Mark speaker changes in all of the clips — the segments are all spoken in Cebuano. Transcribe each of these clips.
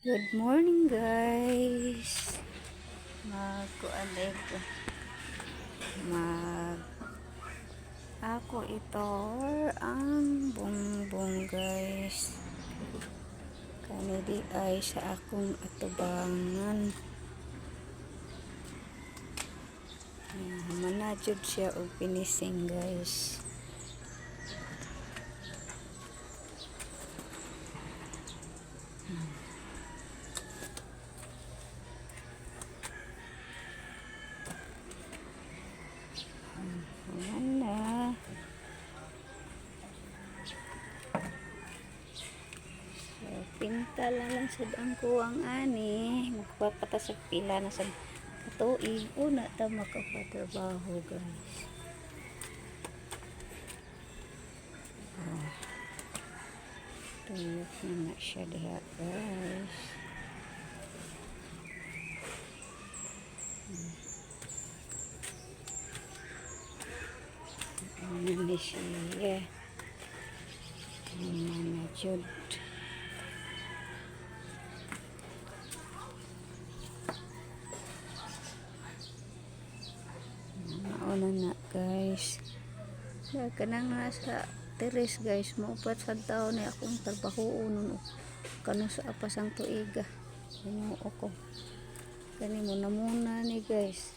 Speaker 1: Good morning, guys. Magkuan ko. Mag ako ito ang bongbong, guys. Kani di ay sa akong atubangan. Mana jud siya og finishing, guys. Ayan na. So, pinta lang lang sad ang kuwang ani. Magkuha pa ta sa pila na sa katuig. Una ta makapatrabaho, guys. Oh. Tuyok na na siya diha, guys. Ano ni siya? Ano na jud. Mauna na, guys. Kaya kanang nasa teres, guys, maupat sa taon ni akong trabaho nun. Kano sa apas ang tuiga. Ginoo ko. Kani mo na muna ni, guys.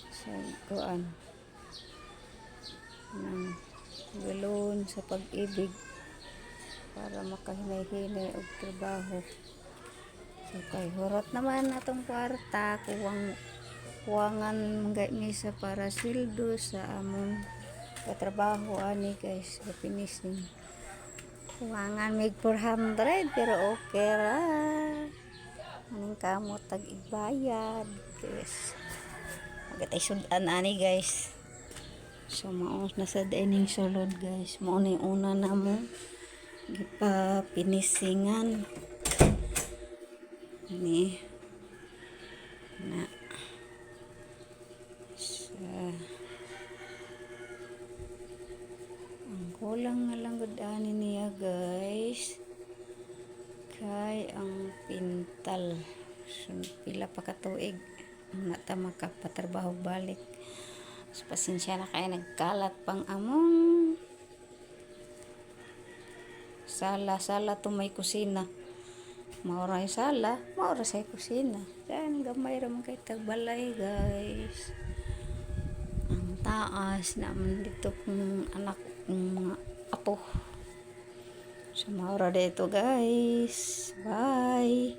Speaker 1: Sa kuan ng galon sa pag-ibig para makahinay-hinay og trabaho. So kay hurot naman atong kwarta, kuwang kuwangan mga misa para sweldo sa among katrabaho ani, guys, sa finishing. Kuwangan mig 400, pero okay ra. Aning kamot tag igbayad, guys. Magatay sudan ani, guys. So mao na sa dining sulod, guys. Mao ni una na mo gipa finishingan ni na sa ang kulang na lang gud ani niya, guys, kay ang pintal. So, pila pa ka tuig na ta makapatrabaho balik. So, pasensya na kay nagkalat pang among sala. Sala to may kusina. Mao ra sala, mao ra sa kusina. Yan, gamay ra man kay tagbalay, guys. Ang taas naman dito kung anak kong mga apo. So, mao ra dito, guys. Bye!